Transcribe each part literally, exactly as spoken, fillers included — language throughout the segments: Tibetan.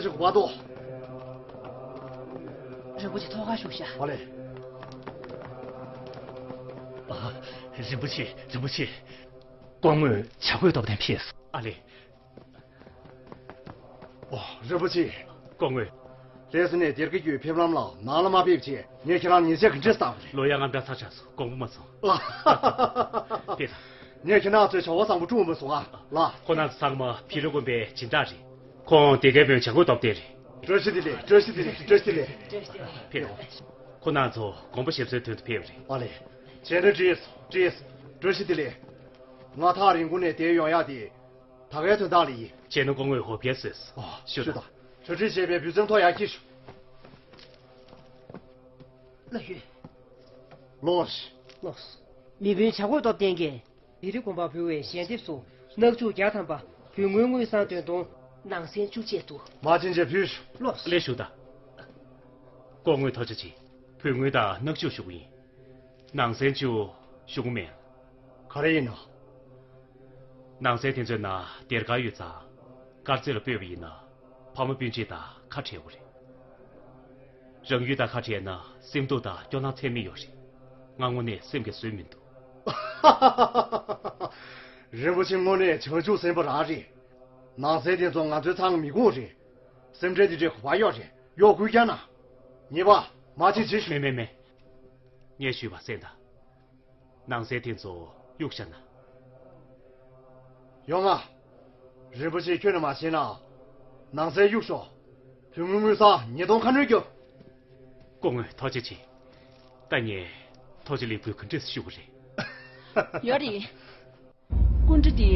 ཅིག་བ་དོ། རིན་པོ་ཆེ་ཐོག་ཁར་བཞུགས་ཤག་ཨ་ལེ། ཨ། རིན་པོ་ཆེ། རིན་པོ་ཆེ། སྐུ་ངོ་བྱ་རྒོད་སྟོབས་ལྡན་ཕེབས་སོང་། ཨ་ལེ། ཨོ། རིན་པོ་ཆེ། སྐུ་ངོ་། ལྷ་ས་ནས་སྡེར་ཁ་བརྒྱུད་ཕེབས་ལམ་ལ་ནང་ལ་མ་ཕེབས་ཆེད་ངས་ཁྱེད་རང་ཉེས་ཆད་ག་འདྲས་བཏང་བ་རེད། ལོ་ཡ་ལྔ་བརྒྱ་ཚར་ཆགས་སོང་། དགོངས་པ་མ་ཚོམས། ལ། ཕེབས་དང་། ངས་ཁྱེད་རང་ཚོའི་བྱ་བ་བཟང་པོ་བསྒྲུབས་མ་སོང་ཨ། ལ། ཁོང་རྣམ་ཚོ་ཚང་མ་བི་རི་དགོན་པའི་སྦྱིན་བདག་རེད། ཁོང་སྡེ་དགེ་དཔོན་བྱ་རྒོད་སྟོབས་ལྡན་རེད། བཀྲ་ཤིས་བདེ་ལེགས། བཀྲ་ཤིས་བདེ་ལེགས། བཀྲ་ཤིས་བདེ་ལེགས། ཕེབས་དང་། ཁོང་རྣམ་ཚོ་དགོན་པ་ཞབས་སོར་དོན་དུ་ཕེབས་པ་རེད། ཨ་ལེ། བྱས་ན་འགྲིག་སོང་། འགྲིག་སོང་། བཀྲ་ཤིས་བདེ་ལེགས། ང་ཐག་རིང་པོ་ནས་བསྡད་ཡོང་ཡག་དེ་ད་གའི་དོན་དག་ལ་ཡིན། བྱས་ན་སྐུ་ངོས་འོ་བརྒྱལ་བཟོས་སོང་། ཨ། ཞུ་དང་། གྲ་སྒྲིག་བྱས་པའི་འབུལ་རྩེད་ཐོག་ཡར་འཁྱེར་ཤོག་ལགས་ཡོད། ལོངས། ལོངས། མི་དཔོན་བྱ་རྒོད་སྟོབས་ལྡན་གྱིས་བི་རི་དགོན་པར་འབུལ་བའི་ཞལ་འདེབས་སུ་གནག་ཕྱུགས་བརྒྱ་ཐམ་པ། བོད་དངུལ་དངུལ་སྲང་དོན་སྟོང་། ནང་གསེས་བཅུ་བཅས་འདུག་མ་ཕྱིན་ཆད་ཕུལ་ཤོག་ལོངས། ལགས་ཞུ་དང་། སྐུ་ངོས་ཐུགས་རྗེ་ཆེ། བོད་དངུལ་དང་གནག་ཕྱུགས་ཞུ་གི་ཡིན། ནང་གསེས་བཅུ་ཞུ་གི་མེད། ག་རེ་ཡིན་ན། ནང་གསེས་དེ་ཚོའི་ནང་སྡེར་ཁ་ཡོད་ཙང་། དཀར་མཛེས་ལ་སྤོས་པ་ཡིན་ན་ཕ་མ་སྤུན་མཆེད་དང་ཁ་བྲལ་དགོས་རེད། རང་ཡུལ་དང་ཁ་བྲལ་ན་སེམས་སྡུག་དང་སྐྱོ་སྣང་ཚད་མེད་ཡོད་རེད། ང་དངོས་གནས་སེམས་ཀྱིས་བཟོད་མི་འདུག་རིན་པོ་ཆེ་དངོས་གནས་བྱང་ཆུབ་སེམས་དཔའ་རང་རེད། ནང་གསེས་དེ་ཚོ་ང་ཚོའི་ཚང་མི་ཁོངས་རེད། སེམས་ཁྲལ་དེ་འདྲའི་གོ་བ་ཡོད་རེད། གཡོག་ཁུལ་རྒྱག་ན། ཉེས་པ་མ་བྱེད་ཅིག་མེད་མེད་མེད། ངས་ཞུས་པ་གསན་དང་། ནང་གསེས་དེ་ཚོ་གཡུག་བཞག་ན། ཡོང་ང་། རིན་པོ་ཆེ་ཁྱོད་ནས་མ་བྱས་ན། ནང་གསེས་གཡུག་ཤོག་བོད་དངུལ་དངུལ་སྲང་ཉིས་སྟོང་ཁ་སྣོན་རྒྱོབ། སྐུ་ངོ་ཐུགས་རྗེ་ཆེ། ད་ངས་ཐུགས་རྗེ་ལེགས་འབུལ་ག་འདྲས་ཞུ་དགོས་རེད། ཡོད་རེད། སྐུ་འདྲ་འདི།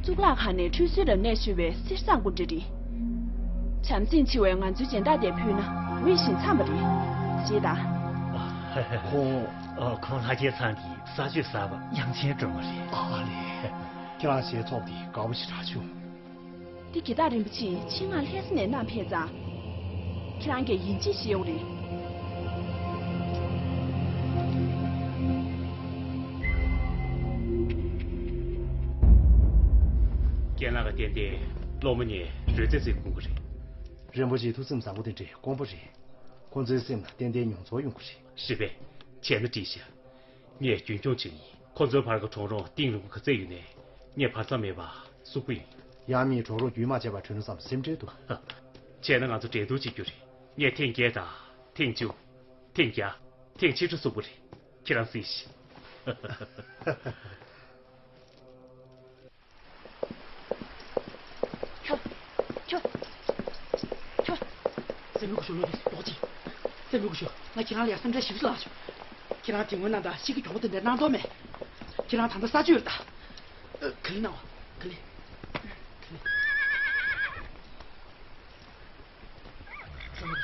གཙུག་ལག་ཁང་ནས་ཁྲུས་གསོལ་རབ་གནས་ཞུ་བའི་གསེར་ཟངས་སྐུ་འདྲ་རེད། བྱམས་སེམས་ཆེ་བའི་ང་ཚོའི་སྦྱིན་བདག་དེས་ཕུལ་ན་འོས་ཤིང་འཚམས་པ་རེད། ཞེས་དང་། ཁོང་། ཁོང་ལྷ་རྒྱལ་ཚང་གི་ས་སྤྱོད་གསར་པ་དབྱངས་ཅན་སྒྲོལ་མ་རེད། ཨ་ལས། ཁྱེད་རང་ཞལ་ཚོགས་དེ་དགའ་པོ་ཞེ་དྲག་བྱུང་། འདི་དགེ་བདག་རིན་པོ་ཆེས་ཆེད་མངགས་ལྷ་ས་ནས་བསྣམས་ཕེབས་ཙང་། ཁྱེད་རང་གིས་ཡིན་གཅིག་ཞུ་ཡོང་རེད། རྒན་ལགས་ཀྱིས་ཏན་ཏན་སློབ་མ་ནས་རོལ་རྩེད་རྩེད་དགོས་ཀྱི་རེད། རིན་པོ་ཆེའི་ཐུགས་སེམས་བཟང་པོ་དེ་འདྲའི་དཀོན་པོ་རེད། ཁོ་ཚོའི་སེམས་ལ་ཏན་ཏན་མྱོང་ཚོར་ཡོང་གི་རེད། རེད་པས། བྱས་ན་འགྲིག་ཤག་ངས་རྒྱུན་སྐྱོང་བྱེད་ཀྱི་ཡིན། ཁོ་ཚོའི་བར་གྱི་གྲོགས་རོགས་གཏིང་རིང་པོ་ག་ཚད་ཡོད་ནའི་ངས་བར་མཚམས་མེད་པར་བསུབ་ཀྱི་ཡིན། ཡང་མིའི་གྲོགས་རོགས་རྒྱུན་མ་ཆད་པར་གྲོལ་ན་བསམ་སེམས་ཁྲལ་འདུག་བྱས་ན་ང་ཚོ་འགྲན་བསྡུར་བྱེད་རྒྱུ་རེད། ངས་ཐེངས་བརྒྱད་དང་། ཐེངས་བཅུ། ཐེངས་བརྒྱ། ཐེངས་ཕྱེད་དྲུག་བསུབ་ཀྱི་རེད། ཁྱེད་རང་གཟིགས་ཤིག་ཁྱོ། ཁྱོ། ཁྱོ། སེམས་མི་དགོས་ཤོག་ལོ་དེ་རྡོག་གཅིག་སེམས་མི་དགོས་ཤོག་ང་ཁྱེད་རང་ལ་ཡ་སེམས་ཁྲལ་ཞིབ་ཞིབ་ལངས་ཤོག་ཁྱེད་རང་དེ་སྔོན་ན་ད་ཤི་གི་གྱོང་པོ་དེ་འདྲ་གནང་དོགས་མེད། ཁྱེད་རང་ད་ལྟ་ས་ཆུ་ཡོད་ད། ག་ལེ་གནང་བ། ག་ལེ། ག་ལེ། སེམས་མི་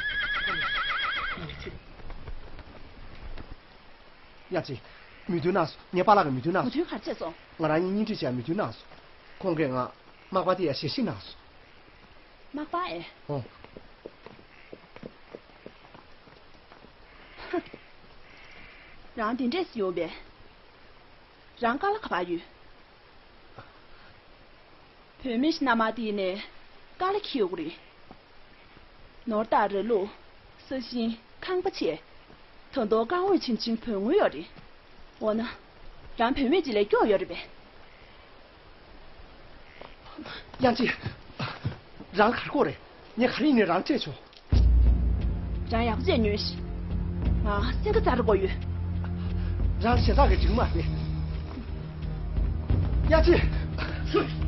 དགོས་ཤོག་ཡ་ཅི། མོས་མཐུན་གནང་སོང་། ངའི་པཱ་ལགས་ཀྱིས་མོས་མཐུན་གནང་སོང་། མོས་མཐུན་ག་རེ་བྱས་སོང་། ང་རང་གཉིས་གཉེན་སྒྲིག་བྱས་མོས་མཐུན་གནང་སོང་། ཁོང་གིས་ང་མག་པ་དེ་ཡ་ཞལ་བཞེས་གནང་སོང་། མག་པ་ཨེ། ཨོ། རང་དེ་འདྲས་ཡོང་པས། རང་དཀའ་ལས་ག་པར་ཡོད། བུད་མེད་ཞིག་མནའ་མ་དེ་ནས་དཀའ་ལས་ཁྱེར་ཡོང་གི་རེད། ནོར་དང་ར་ལུག་ས་ཞིང་ཁང་པ་བྱས། ད་དུང་དཀར་འོད་ཆེམ་ཆེམ་བུ་སྔོན་ཡོད་རེད། འོ་ན། རང་བུད་མེད་ཅིག་ལས་སྐྱོ་ཡོད་རེད་པས། དབྱངས་ཅན། རང་ག་རེ་དགོས་རེད། ངས་ག་རེ་ཡིན་ནའི་རང་སྤྲད་ཆོག་རང་ཡག་པོ་བྱས་ཉོན་ཞིག་ང་སེང་གེ་རྩྭ་ར་དགོས་ཡོད། རང་ཞེ་དྲག་གི་འཇིགས་མ་རེད། དབྱངས་ཅན།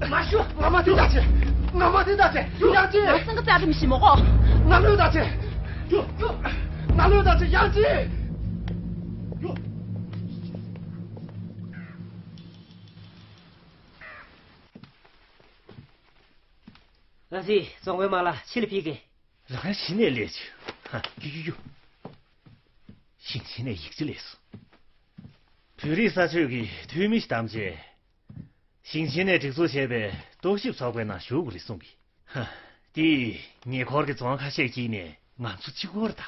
མ་ཤོད། ང་མ་དེ་ད་ཅེ། ང་མ་དེ་ད་ཅེ། དབྱངས་ཅན། ང་སེང་གེ་རྩྭ་ར་མི་ཤི་མོ་གོ་ང་ལོས་ད་ཅེ། ང་ལོས་ད་ཅེ་དབྱངས་ཅན། ཨ་ཙི། བཙོན་ཁང་མ་ལ་ཕྱི་ལ་ཕེབས་ཀྱི། རང་གཞི་ནས་སླེབས་བྱུང་། ཧ། ཡུ་ཡུ་ཡུ། ཞིང་ཆེན་ནས་ཡིག་ཆ་སླེབས་སོང་། བོད་རིགས་ས་ཆོས་ཀྱི་འཐུས་མི་ཞིག་བདམས་རྗེས། ཞིང་ཆེན་ནས་སྒྲིག་འཛུགས་བྱས་པའི་རྟོག་ཞིབ་ཚོགས་པའི་ནང་ཞུགས་དགོས་རེད་གསུང་གི། ཧ། དེས་ཉེ་འཁོར་གྱི་རྫོང་ཁ་ཤས་དཀྱིལ་ནས་ང་ཚོ་གཅིག་པོར་ད།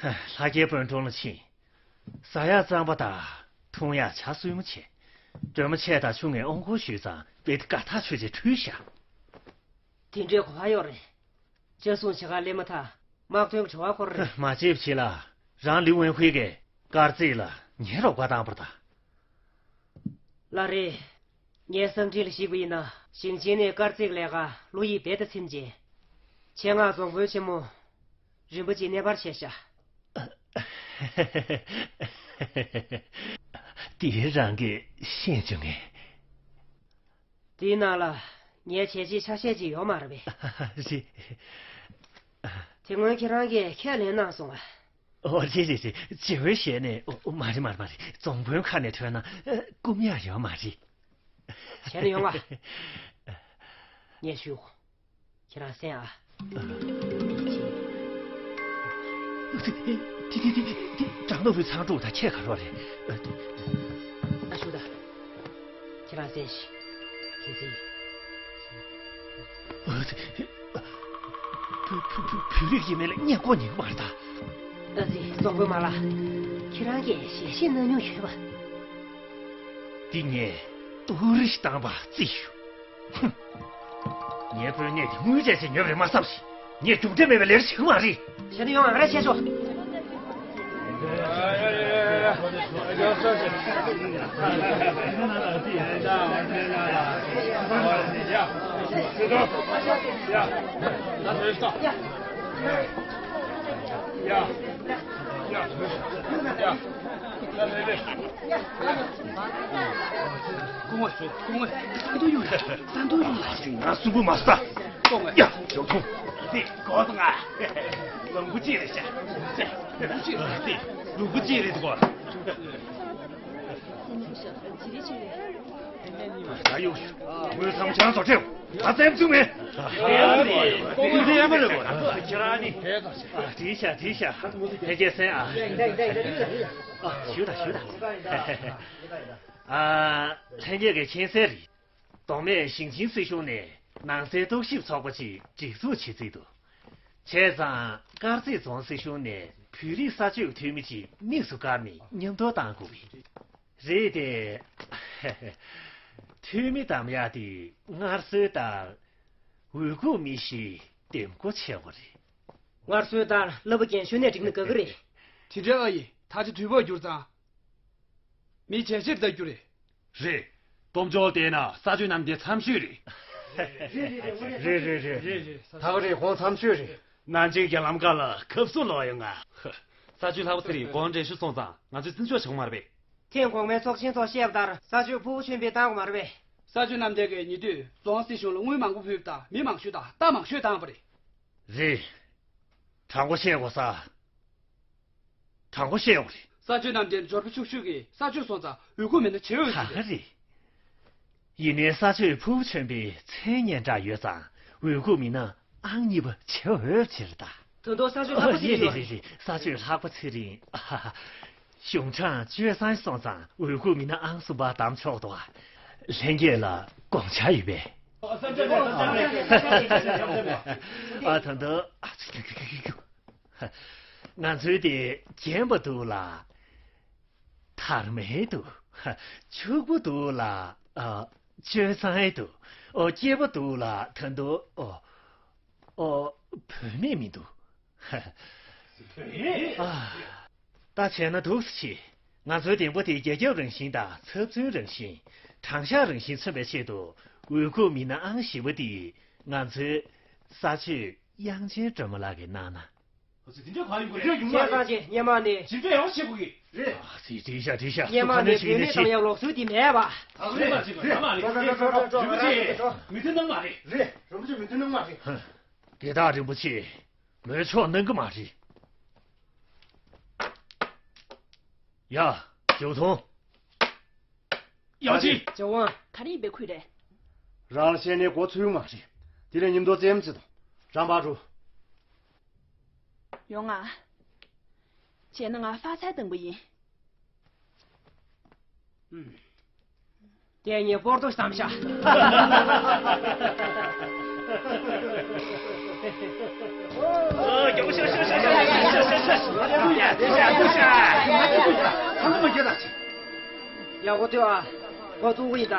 ལྷ་རྒྱལ་དཔོན་གྲོང་ལ་ཕྱིན། ཟ་ཡག་རྩམ་པ་དང་འཐུང་ཡག་ཇ་སྲུབས་མ་བྱས། སྒྲོལ་མ་མཆེད་དང་ཆུང་ངས་དབུ་འཁོར་ཞུས་ཙང་དཔེ་དེ་དགའ་ཐག་ཆོད་ཅེས་ཁྲུས་བཞག་དེ་འདྲའི་གོ་བ་ཡོད་རེད། ཆ་སྲུང་བྱེད་གར་སླེབས་མ་ཐག་དམག་དོན་གྱི་དྲི་བ་འཁོར་རེད། མ་བྱེད་པ་བྱེད་ལ། རང་ལི་ཝུན་ཧུའེ་གིས་དཀར་རྩེ་ལ་ཉེ་རོགས་བཀའ་བཏང་བར་ད། ལགས་རེད། ངས་གསང་འཕྲིན་ལ་གཞིགས་པ་ཡིན་ན་ཞིང་ཆེན་ནས་དཀར་རྩེ་ལས་ཀ་ལོ་ཡིས་རྦད་དེ་ཚིམ་རྗེས། ཆེད་མངགས་རྫོང་དཔོན་ཆེན་མོ་རིན་པོ་ཆེ་གནས་སྤར་བྱས་ཤག་དེ་རང་གིས་ཤེས་བྱུང་ངས། དེའི་ནང་ལ་ངའི་བྱས་རྗེས་ཆ་ཤས་ཅིག་ཡོད་མ་རེད་པས། རེད། དེ་སྔོན་ཁྱེད་རང་གིས་ཁས་ལེན་གནང་སོང་ང་། ཨོ་རེད་རེད་རེད། བརྗེ་བོའི་ཞལ་ནས། ཨོ་མ་རེད་མ་རེད་མ་རེད། རྫོང་དཔོན་ཁ་ནས་ཐོན་ན་སྐུམ་ཡག་ཡོད་མ་རེད། བྱས་ན་ཡོང་ང་། ངས་ཞུ། ཁྱེད་རང་གསན་ཨ། དེ་དེ་དེ་དེ་དྲང་ནོར་བུའི་ཚང་ཕྲུག་དང་ཁྱད་ག་རོགས་རེད། ཨ་ཞུ་ད། ཁྱེད་རང་གསན་ཞིག་ཁྱེད་གསན། ཨ་དེ། བོད་བོད་བོད་བོད་རིགས་ཡིན་མིན་ལ་སྔས་མགོ་ཉན་གི་མ་རེད་ད། ཨ་ཙི་རྫོང་དཔོན་མ་ལགས། ཁྱེད་རང་གིས་ཞལ་བཞེས་གནང་མྱོང་ཡོད་པ། འདི་ངས་ཏུ་རི་ཞིག་བཏང་པ་རྩིས་ཞུ། ཧུམ། ངའི་དཔོན་གནས་དེ་དངུལ་ཅན་ཞིག་ཉོས་པ་རེད་མ་བསམ་ཞིག་ངས་རྒྱུ་འབྲས་མེད་པའི་ལས་ཀ་བྱེད་ཀྱི་མ་རེད། བྱས་ན་ཡོང་ང་ར་བྱས་ཆོག་སྐུ་ངོ་སྐུ་ངོ་ད་དུང་ཡོང་ད་དུང་ཡོང་ང་སུན་པོ་མ་ཟ། སྐུ་ངོ་ཡ་ཞོག་ཐུང་། འདི་གོ་སོང་ང་། ལོང་བུ་ཅི་རེད་ཤག་ལོང་བུ་ཅི་རེད་འདི་ལོང་བུ་ཅི་རེད་འདུག་ད་ཡོང་ཞུ། ངོས་ཚང་ཆང་ཚོ་ཁྲེའུ་ད་བཙན་བཙུགས་མེད། ཁྱེད་རང་ནི། བྲིས་ཤག་བྲིས་ཤག་ལྷན་རྒྱས་གསན་ཨ། ཞུ་ད་ཞུ་ད། ཨ། ལྷན་རྒྱས་ཀྱིས་མཁྱེན་གསལ་རེད། མདོ་སྨད་ཞིང་ཆེན་སྲིད་གཞུང་ནས་ནང་སའི་རྟོག་ཞིབ་ཚོགས་པ་ཅིག་སྒྲིག་འཛུགས་བྱེད་རྩིས་འདུག་བྱས་ཙང་དཀར་མཛེས་རྫོང་སྲིད་གཞུང་ནས་བོད་རིགས་ས་སྤྱོད་འཐུས་མི་ཅིག་དམིགས་སུ་བཀར་ནས་མཉམ་དུ་བཏང་དགོས་ཀྱི་རེད་དེ། འཐུས་མི་གདམ་ཡག་དེ་སྔར་སྲོལ་ལྟར་འོས་སྒུག་མི་ཞིག་འདེམས་བསྐོ་བྱས་པ་རེད། སྔར་སྲོལ་ལྟར་བསླབ་པ་རྒན་གཞོན་ནས་བསྒྲིགས་ན་དགའ་གི་རེད། དེ་འདྲའི་ཨ་ཡི་ད་ཆ་དུས་བབ་འགྱུར་ཙང་། མི་བྱས་རྗེས་ལྟ་རྒྱུ་རེད། རེད། སྟོབས་འབྱོར་བལྟས་ན་ས་ཆུ་གནམ་བདེ་མཚམས་ཤོད་རེད། རེད་རེད་རེད། ད་ག་རེད་ཁོང་མཚམས་ཤོད་རེད། ནང་ཆེན་རྒྱ་ལམ་ཁ་ལ་ཁབ་སུ་ལོག་ཡོང་ང་། ས་ཆུ་ལྷག་པ་ཚེ་རིང་དགོངས་འགྲེལ་ཞུ་སོང་ཙང་ང་ཚོས་བརྩི་འཇོག་བྱེད་དགོས་མ་རེད་པས། ཐེངས་གོང་མའི་ཚོགས་ཆེན་ཐོག་བཤད་པ་ལྟར་ས་ཆུ་ཕུ་བོ་ཆོས་འཕེལ་བཏང་དགོས་མ་རེད་པས། ས་ཆུ་གནམ་བདེ་གི་ཉེ་དུས་རྫོང་སྲིད་གཞུང་ལ་དངུལ་མང་པོ་ཕུལ་བ་དང་མི་མང་ཤོས་དང་རྟ་མང་ཤོས་བཏང་བ་རེད། རེད། དྲང་པོ་བཤད་དགོས་ས། དྲང་པོ་བཤད་ཡོང་རེད། ས་ཆུ་གནམ་བདེ་འབྱོར་པ་ཕྱུག་ཕྱུག་གིས་ས་ཆུ་སོང་ཙང་འོས་སྒུག་མི་སྣ་བྱེད་འོས་ཀྱི་རེད། ད་ག་རེད། ཡིན་ནའི་ས་ཆུ་ཕུ་བོ་ཆོས་འཕེལ་མཚན་སྙན་གྲགས་ཡོད་ཙང་འོས་སྒུག་མི་སྣ་ཨང་གཉིས་པ་བྱེད་འོས་ཕྱིར་ད། ད་དུང་ས་ཆུ་ལྷག་པ་ཨོ་ཚིག་ཡིན་ཡོད་རེད་རེད་རེད། ས་ཆུ་ལྷག་པ་ཚེ་རིང་། གཞུང་དྲང་སྤྱོད་བཟང་སོང་ཙང་འོས་སྒུག་མི་སྣ་ཨང་གསུམ་པ་བདམས་ཆོག་འདུག་ལྷན་རྒྱས་ལ་དགོངས་འཆར་ཡོད་པས། ཨ་ད་ད། ང་ཚོའི་དེ་རྒན་པ་འདུག་ལ། དར་མའི་འདུག་ཕྱུག་པོ་འདུག་ལ། ཨ། སྤྱོད་བཟང་འདུག་ཨོ་སྐྱེས་པ་འདུག་ལ་ད་འདུག་ཨོ། ཨོ། བུད་མེད་མི་འདུག་ཨ། ད་བྱས་ན་འདུག་སེ་བྱེད། ང་ཚོའི་འདེམས་པོ་དེ་རྒྱ་ཁྱབ་རང་བཞིན་དང་ཚབ་མཚོན་རང་བཞིན། དྲང་གཞག་རང་བཞིན་མཚོན་པའི་ཆེད་དུ་འོས་སྒུག་མི་སྣ་ཨང་བཞི་པ་དེ་ང་ཚོའི་ས་ཆོས་དབྱངས་ཅན་སྒྲོལ་མ་ལགས་ཀྱིས་གནང་ན། འདི་འདྲ་ག་ཡིན་དགོས་རེད། ཡོང་བྱས་ཙང་ཅི་སྔོན་མ་ནས་ཇི་འདྲ་ཡང་བྱེད་དགོས་ཀྱི་རེད། ཨ་ཙི་དྲིས་ཤག་དྲིས་ཤག་སྔོན་མ་ནས་བུད་མེད་གདམ་ཡག་ལུགས་སྲོལ་འདི་མེད་པ། ད་ག་རེད་མ་བྱེད་དགོས་ད་མ་རེད། རིན་པོ་ཆེ་མོས་མཐུན་གནང་མ་རེད། རེད། རིན་པོ་ཆེ་མོས་མཐུན་གནང་མ་རེད། དེ་དག་རིན་པོ་ཆེ་མོས་ཆོག་གནང་གི་མ་རེད། ཡ། ཇོ་ཐུང་། ཡ་ཅི། ཇོ་ཝང་། ག་རེ་ཡིན་པའི་ཁུལ་རེད། རང་ལ་བཤད་ནས་མགོ་ཚོས་མ་རེད། དེ་ལས་མཉམ་དུ་རྩེད་མོ་རྩེ་དང་། རང་པ་འགྲོ། ཡོང་ང་། བྱས་ན་ང་ཧྥ་ཚའི་དང་པོ་ཡིན། ཨུམ། དེ་ངས་སྤོར་ཏོ་བསམ་ཤག་ཡག་པོ་ཐོས་ཨ། འགོ་བཙུགས་ཀྱི་ཡིན་ད།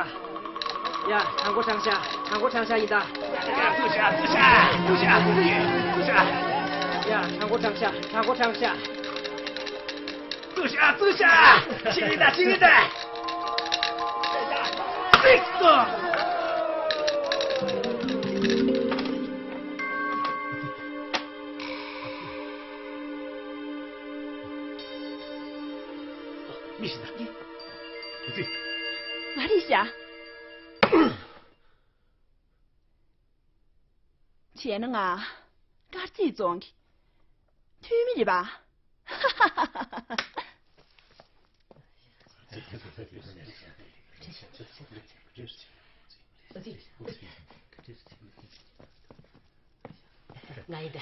ཡ། དྲང་པོ་དྲང་བཞག་དྲང་པོ་དྲང་བཞག་ཡིན་ད། བཙུགས་ཤག་བཙུགས་ཤག་བཙུགས་ཤག་བཙུགས་ཤག་ཡ། གྲང་མགོ་གྲང་ཤག་གྲང་མགོ་གྲང་ཤག་བཙུགས་ཤག་བཙུགས་ཤག་ཤི་རི་ད་ཤི་རི་ད། ཚིག་སོ། མི་ཤི་ད། ང་རེད་ཤག་བྱས་ན་ང་དཀར་མཛེས་རྫོང་གི་འཐུས་མི་རེད་པ། ང་ཡིན་ད།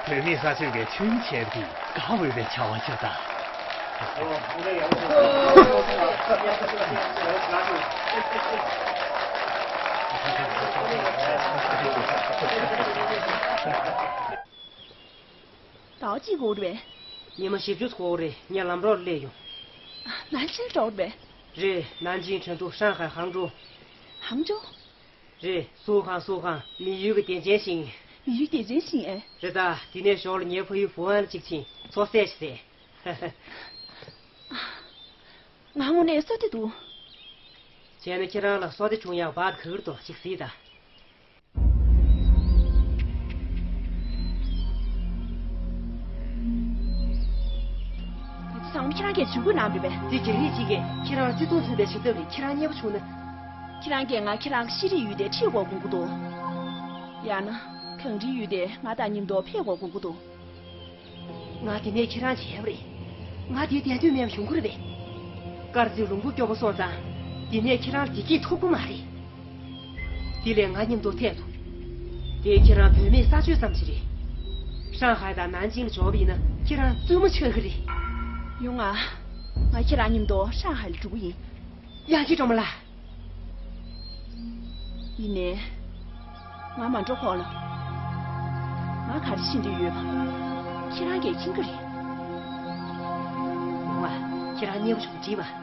བོད་མིའི་ས་ཆ་གི་ཆོས་ཉིད་ཆེན་པོའི་དགའ་འོས་པའི་བྱ་བ་ཞིག་དང་། ཟླ་བ་གཅིག་འགོར་བས། ཉི་མ་བཞི་བཅུ་འགོར་རེད། ངས་ལམ་རོགས་སླེབས་ཡོང་། ནན་ཅིང་འགྲོ་རེད་པས། རེད། ནན་ཅིང་ཁྲེང་ཏུའུ། ཧྲང་ཧའེ། ཧང་ཀྲོའུ། ཧང་ཀྲོའུ། རེད། སུའུ་ཧན། སུའུ་ཧན། མི་ཡུལ་གྱི་བདེ་ཆེན་ཞིང་། མི་ཡུལ་བདེ་ཆེན་ཞིང་ཨེ། རེད་ད། འདི་ནས་ཞོར་ལ་ངའི་ཕ་ཡུལ་ཧྥུའུ་ཨན་ལ་གཅིག་ཕྱིན་ཚོ་ཟས་ཤིག་ཟས། ང་དངོས་གནས་བསོད་བདེ་འདུག་བྱས་ན་ཁྱེད་རང་ལ་བསོད་བདེ་བྱུང་ཡག་བག་ག་རེ་འདུག་ཅིག་གཟིགས་དང་། ཚང་མ་ཁྱེད་རང་གིས་ཇུས་འགོད་གནང་བ་རེད་པས། འདི་རྒྱ་རིགས་གཅིག་གིས་ཁྱེད་རང་བརྩི་མཐོང་མཚོན་པའི་བྱེད་ཐབས་རེད། ཁྱེད་རང་མཉེས་པོ་བྱུང་ན། ཁྱེད་རང་གིས་ང་ཁྱེད་རང་གི་ཤེས་རིག་ཡུལ་དེར་ཁྲིད་དགོས་དགོངས་ཀྱི་འདུག་ཡང་ན་གངས་རིའི་ཡུལ་དེར་ང་དང་མཉམ་དུ་ཕེབས་དགོས་དགོངས་ཀྱི་འདུག་ང་དེ་ནས་ཁྱེད་རང་བྱས་པ་རེད། ང་དེའི་བདེན་དོན་མེད་པ་ཡོང་གི་རེད་པས། དཀར་མཛེས་ལུང་པ་སྐྱོ་པོ་སོང་ཙང་། དེ་ནས་ཁྱེད་རང་བདེ་སྐྱིད་ཐོབ་ཀྱི་མ་རེད། དེ་ལས་ང་མཉམ་དུ་ཐད་དོ། དེ་ཁྱེད་རང་བོད་མིའི་ས་ཆ་ཙམ་ཞིག་རེད། ཧྲང་ཧའེ་དང་ནན་ཅིང་ལ་འབྱོར་བ་ཡིན་ན་ཁྱེད་རང་བཙུན་མོ་ཆགས་ཀྱི་རེད། ཡོང་ང་། ང་ཁྱེད་རང་མཉམ་དུ་ཧྲང་ཧའེ་ལ་འགྲོ་གི་ཡིན། དབྱངས་ཅན་སྒྲོལ་མ་ལགས། ཡིན་ནའི། ང་མ་འགྲོ་གོང་ལ། ང་ག་རེ་ཤེས་འདོད་ཡོད་པ། ཁྱེད་རང་གིས་མཁྱེན་གྱི་རེད། ཡོང་ང་། ཁྱེད་རང་མཉེས་པོ་བྱུང་དྲིས་པ། ཨ།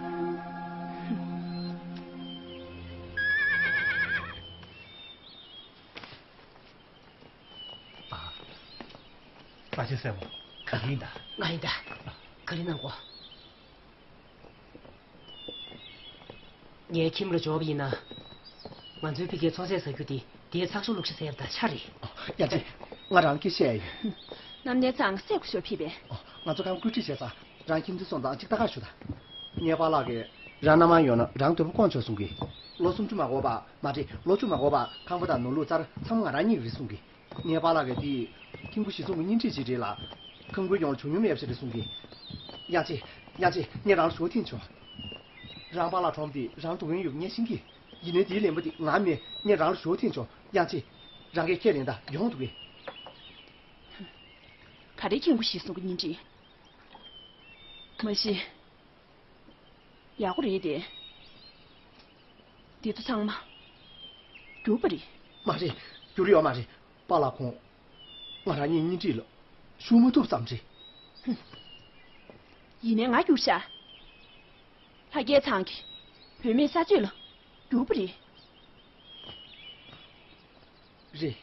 ས་ཆེན་སྲས་མོ། ག་རེ་ཡིན་ད། ང་ཡིན་ད། ག་རེ་གནང་དགོས། ངའི་ཁྱིམ་ལ་འབྱོར་བ་ཡིན་ན། ང་ཚོའི་ཕ་གིའི་ཚོ་ཟས་ཟ་རྒྱུ་དེ་དེའི་ཚགས་ཤོག་བླུགས་ཤིག་ཟེར་བ་དང་ཆ་རེད། ཨ། དབྱངས་ཅན། ང་རང་སྐད་བཤད་ཡ་ཡོད། གནམ་བསྟན་ཚང་སྲས་སྐུ་ཞབས་ཕེབས་པས། ཨ། ང་ཚོ་ཁང་བཀོད་སྒྲིག་བྱས་ཙང་རང་ཁྱིམ་དུ་སོང་ཙང་གཅིག་ལྟ་ག་ཞུ་དང་། ངའི་པཱ་ལགས་ཀྱིས། རང་མནའ་མ་ཡོང་ན་རང་དོན་པོ་སྐོང་ཆོག་གསུང་གི། ལོ་སུམ་ཅུ་མ་འགོར་བར། མ་རེད། ལོ་བཅུ་མ་འགོར་བར་ཁང་པ་དང་ནོར་ལུག་རྩར་ཚང་མ་ང་རང་གཉིས་ཀྱིས་རེད་གསུང་གི། ངའི་པཱ་ལགས་ཀྱིས་དེ་ཁྱིམ་སྒོ་གཞི་བཟུང་གི་གཉེན་སྒྲིག་ཅིག་རེད་ལ། ཁང་པའི་ཡོང་ལ་བྱུང་མྱོང་མེད་པ་ཞིག་རེད་གསུང་གི། དབྱངས་ཅན། དབྱངས་ཅན། ངས་རང་ལ་ཞུ་བ་འཐེན་ཆོག་རང་པཱ་ལགས་གྲོངས་པ་དེ་རང་སྡུག་བསྔལ་ཡོད་པ་ངས་ཤེས་ཀྱི། ཡིན་ནའི་དེའི་ལན་པ་དེ་ང་མེད། ངས་རང་ལ་ཞུ་བ་འཐེན་ཆོག་དབྱངས་ཅན། རང་གིས་ཁས་ལེན་དང་། ཡོང་འདུག་གས། ག་རེ་ཁྱིམ་སྒོ་གཞི་བཟུང་གི་གཉེན་སྒྲིག་མ་གཞི། ཡག་པོ་རེད་དེ། འདི་ཚོ་ཚང་མ་རྒྱུག་པ་རེད། མ་རེད། རྒྱུག་ཡོད་མ་རེད། པཱ་ལགས་ཁོང་ང་རང་གཉིས་གཉེན་སྒྲིག་ལ་ཞུགས་མ་ཐུབ་ཙམ་རེད། ཧུམ། ཡིན་ནའི་ང་རྒྱུག་ཤག་ལྷ་རྒྱལ་ཚང་གི་བུད་མེད་ས་ཆོད་ལ་རྒྱུག་པ་རེད། རེད།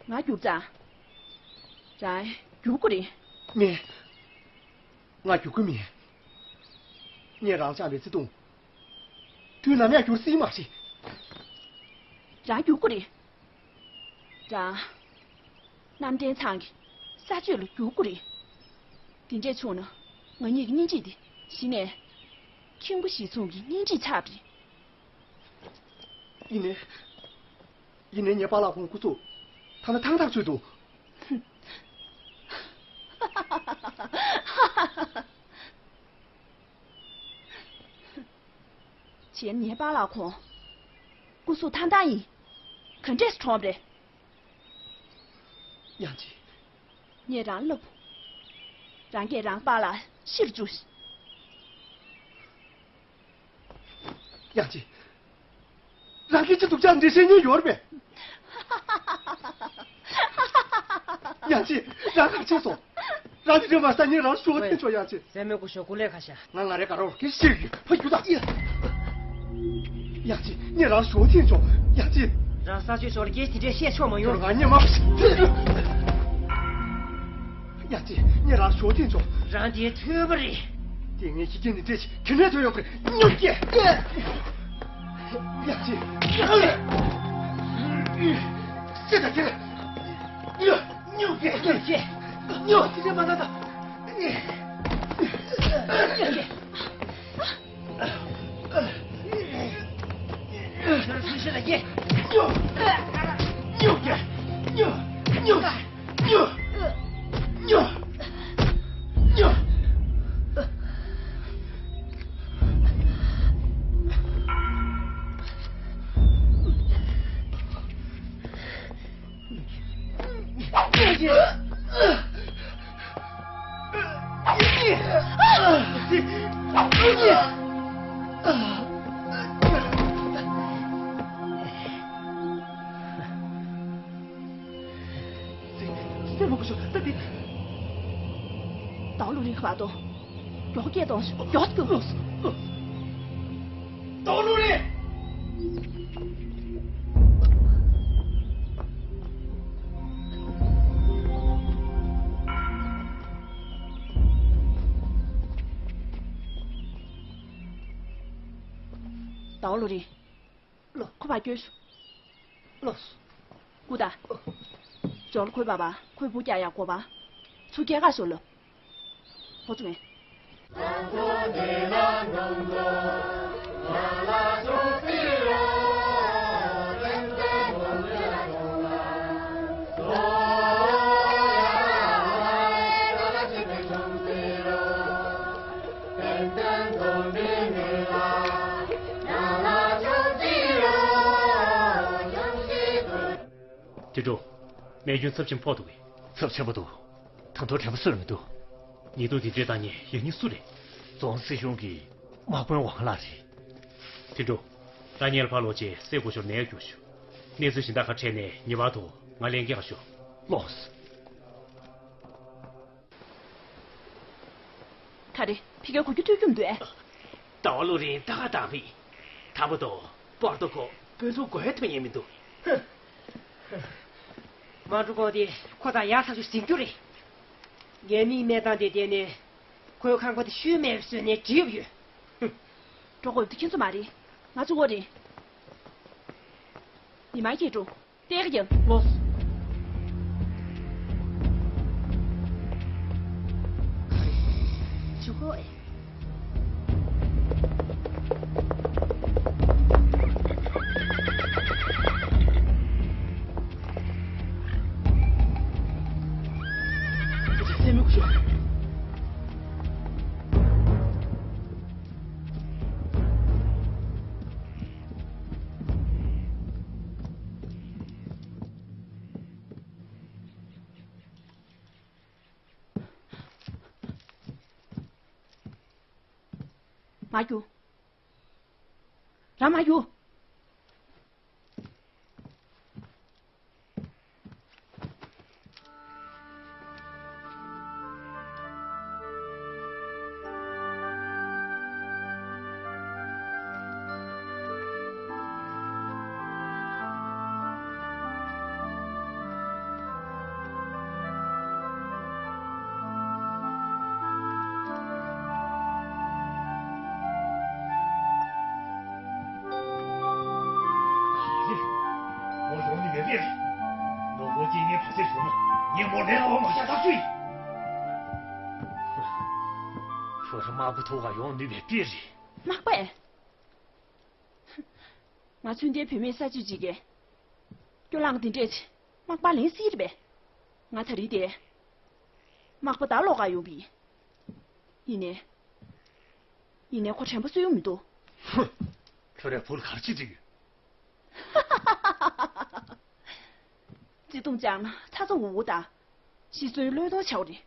ང་རྒྱུག་ཙང་། རང་རྒྱུག་དགོས་རེད། མེད། ང་རྒྱུག་གི་མེད། ངས་རང་བཅངས་པའི་བརྩེ་དུང་། དུས་ནམ་ཡང་འགྱུར་སྲིད་མ་རེད། རང་རྒྱུག་དགོས་རེད། རང་། གནམ་བསྟན་ཚང་གི་ས་ཆོད་ལ་རྒྱུག་དགོས་རེད། དེ་འདྲས་བྱུང་ན་ང་གཉིས་ཀྱི་གཉེན་སྒྲིག་དེ་གཞི་ནས་ཁྱིམ་སྒོ་གཞིར་བཟུང་གི་གཉེན་སྒྲིག་ཆགས་པ་རེད། ཡིན་ནའི། ཡིན་ནའི་ངའི་པཱ་ལགས་ཁོང་སྐུ་གཟུགས་ཐ་ན་ཐང་ཐག་ཆོད་འདུག་བྱས་ན་ངའི་པཱ་ལགས་ཁོང་སྐུ་གཟུགས་ཐང་ཐང་ཡིན། ག་འདྲས་སེ་གྲོངས་པ་རེད། དབྱངས་ཅན། ངས་རང་ལབ། རང་གིས་རང་པཱ་ལགས་ཤི་རུ་བཅུག་དབྱངས་ཅན། རང་གིས་ཅི་སྡུག་ཅག་འདྲི་ཤེས་ཉེན་ཡོད་རེད་པས། དབྱངས་ཅན། རང་ག་རེ་བྱས་སོང་། རང་དེ་འདྲ་མ་ས་ངས་རང་ཞོགས་ཐེན་ཆོག་ཡག་ཅི། སེ་མོ་གི་ཞོགས་ཀུ་ལས་ཁ་ཤ། ང་ང་རེ་ག་རོ་གི་ཤིག་ཕ་རྒྱུ་ད། ཡག་ཅི་ངས་རང་ཞོགས་ཐེན་ཆོག་ཡག་ཅི། རང་ས་ཆོས་ཞོར་གྱིས་དེ་འདྲའི་བཤད་ཆོག་མ་ཡོང་། ང་ཉེ་མ་ཡག་ཅི་ངས་རང་ཞོགས་ཐེན་ཆོག་རང་དེ་ཐོས་པ་རེད། དེ་ངས་ཤི་རྒྱན་ནི་འདྲེ་ཆི་ག་ནས་ཐོན་ཡོང་པ་རེད། སྨྱོ་སྐྱེ། ཡག་ཅི། སེ་ད་ཁྱེར། སྨྱོ་སྐྱེ། སྨྱོ་སྐྱེ། སྨྱོ་སྐྱེ་མ་ད་ད། སྨྱོ་སྐྱེ། ཁྱོད་སུ་ཤི་ལ་སྐྱེ། སྨྱོ། སྨྱོ་སྐྱེ། སྨྱོ། སྨྱོ། སྨྱོ། སྨྱོ། སྨྱོ། ཟླ་བ་ལུག་རིན་ཁ་བ་དང་། མགྱོགས་སྐད་གཏོང་ཤོག་མགྱོགས་སྐད། ཟླ་བ་ལུག་རིན། ཟླ་བ་ལུག་རིན། ལོ། ཁོ་བ་སྐྱོད་ཤོག་ལོ། སྐུ་ད། ཇོར་ཁོའི་བ་བ་ཁོའི་བུ་རྒྱག་ཡག་གོ་བ། ཚུ་སྐྱེལ་ག་ཤོག་ལོ། ཧོ་ཚུ་མེ། དེ་འགྲོ། རྨས་སྐྱོན་ཚབས་ཆེན་ཕོག་འདུག་གས། ཚབས་ཆེན་པོ་འདུག་ད་དུང་དྲན་པ་གསོས་མི་འདུག་ཉེས་རྡུང་དེ་འདྲས་བཏང་མཁན་ཡང་སྙིང་སུ་རེད། རྫོང་སྲིད་གཞུང་གི་དམག་དཔོན་ཝང་ལགས་རེད། དེ་འགྲོ། ད་ཉལ་ཕར་ལོག་རྗེས་སེ་གོ་ཞོར་ནས་རྒྱུགས་ཤོག་གནས་ཚུལ་གཞན་དག་ཁ་འཕྲད་ནས་ངེས་པར་དུ་ང་ལན་སྐྱེལ་ག་ཤོག་ལོངས། ག་རེ། ཕ་གིར་གོ་རྒྱུ་ཐོས་རྒྱུ་མི་འདུག་ཨེ། ཟླ་བ་ལུག་རིན་ད་ག་དང་མིད། དང་པོ་དང་པར་དོ་ཁོ་བོད་ལུགས་གོ་ཡ་ཐོན་ཡས་མི་འདུག་མ་འགྲོ་གོང་དེ་ཁོ་དང་ཡག་ཐག་ཆོད་ཟིན་རྒྱུ་རེད། ངའི་མིག་སྨན་ཐང་དེ་བསྡད་ནས་ཁོའི་ཁང་པ་དེ་ཤུལ་མེད་བཟོས་ནས་བྲིས་ཡོད། འགྲོ་དགོས་དེ་ཁྱེད་ཚོ་མ་རེད། ང་ཚོ་བོ་རེད། ཉི་མ་སྐྱིད་འགྲོ། ཏེག་ཡང་ལོས། ག་རེ། ཇུ་གོ་ཨེ། ཁྱེད་ཚོ་སེམས་མུག་ཤོག་མ་རྒྱུག་རང་མ་རྒྱུག་ཨ་ལེ། ངོ་ཡོང་ནི་མེད་པས། ནོར་བུ་ཅིག་ངའི་ཕ་ཚེ་བྱུང་ན་ངས་མོ་ལས་ལ་བ་མ་བྱ་ཐག་ཆོད་ཡིན། ཁོ་རང་དམག་བུ་ཐོག་ག་ཡོང་ནུས་པའི་དཔེ་རེད། དམག་པས། ང་ཚོའི་འདིའི་བུད་མེད་ས་བཅུད་ཅིག་གིས། སྐྱོ་ལངས་འདི་འདྲས་ཆེ་དམག་པ་ལེན་སྲིད་རེད་པས། ང་ད་རེས་དེ། དམག་པ་ད་ལོག་ག་ཡོང་པས། ཡིན་ནའི། ཡིན་ནའི་ཁོ་དྲན་པ་གསོ་ཡོང་མི་འདུག་ཧུ། ཁྱོད་རའི་བུ་ལ་ག་རེ་བྱེད་ཀྱི་ཡོད། བརྩེ་དུང་བཅངས་ན་ཚ་ཚ་འུར་འུར་དང་། ཤི་གསོན་བློས་གཏོང་བྱའོ་རེད།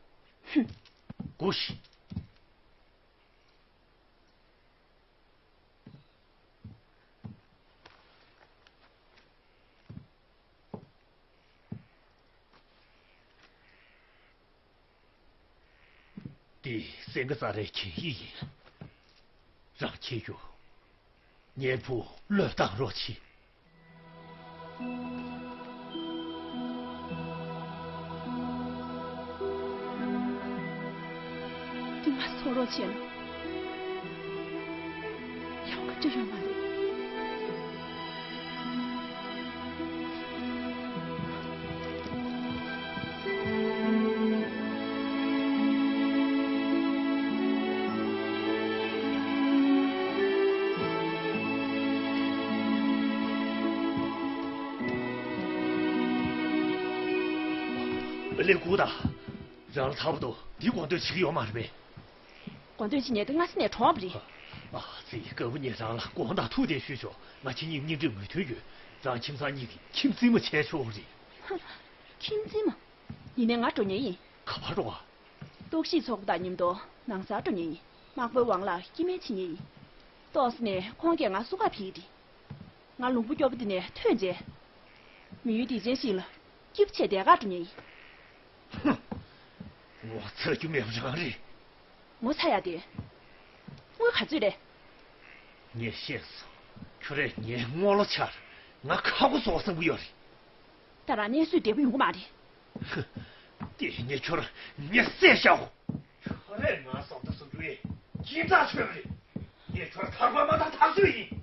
ཧུམ། སྒུག་ཤིག་འདི་སེང་གེ་ཙ་རའི་གྱད་ཡིག་ཡིན། རང་འཁྱེར་རྒྱུགས། ངའི་བུ་བློས་བཏང་རོགས་གྱིས། འདི་ང་ཚོར་རོགས་བྱས་ན་ཡག་པོ་ཅི་ཡོད་མ་རེད། ལེ་གུ་ད། རང་ལ་ཐར་པ་དང་འདི་དགོངས་དོན་བྱེད་ཀྱི་ཡོད་མ་རེད་པས། དགོངས་དོན་བྱེད་ཉེན་དུ་སྔ་ས་ནས་གྲོངས་པ་རེད། ཨ་ཙི། སྐབས་བུ་ངས་རང་ལ་དགོངས་དག་ཐུགས་བདེན་ཞུས་ཆོག་ང་ཁྱེད་གཉིས་སྙིང་རྗེ་མོས་མཐུན་ཡོད། རང་ཁྱིམ་ཚང་གཉིས་ཀྱི་ཁྱིམ་རྩེད་མོ་བྱས་ཆོག་རེད། ཧ། ཁྱིམ་རྩེད་མོ། ཡིན་ནའི་ང་འགྲོ་ཉེན་ཡིན། ག་པར་འགྲོ་བ། རྟོག་ཞིབ་ཚོགས་པ་དང་མཉམ་དུ་ནང་སར་འགྲོ་ཉེན་ཡིན། དམག་དཔོན་ཝང་ལ་སྐྱེ་དམན་བྱེད་ཉེན་ཡིན། ཏོག་ཙམ་ནས་ཁོང་གིས་ང་བསུ་ག་ཕེབས་ཀྱི་རེད། ང་ལུང་པ་སྐྱོ་པོ་འདི་ནས་ཐོན་རྗེས། མི་ཡུལ་སྡིག་ཅན་ཞིག་ལ་སྐྱིད་པོ་བྱས་བསྡད་ག་འགྲོ་ཉེན་ཡིན། ཧུམ། ངོ་ཚ་རྒྱུ་མེད་པ་རང་རེད། ངོ་ཚ་ཡ་དེ། དངུལ་ག་ཚོད་རེད། ངས་ཤེས་སོང་། ཁྱོད་རང་ངའི་དངུལ་ལོ་ཆར་ང་ཁ་སྒོ་ཟོག་བཟང་པོ་ཡོད་རེད། ད་རང་གནས་ཚུལ་བདེ་པོ་ཡོང་གི་མ་རེད། ཧུ། དེ་ངས་ཁྱོད་རང་ངས་བསད་བཞག་གོ། ཁྱོད་རང་ང་བསམ་ད་བཟོ་རྒྱུ་ཡིན། སྐྱིད་ཐག་ཆོད་པ་རེད། ངས་ཁྱོད་རང་ཐར་པ་མ་ཐར་ཐག་ཆོད་ཡིན།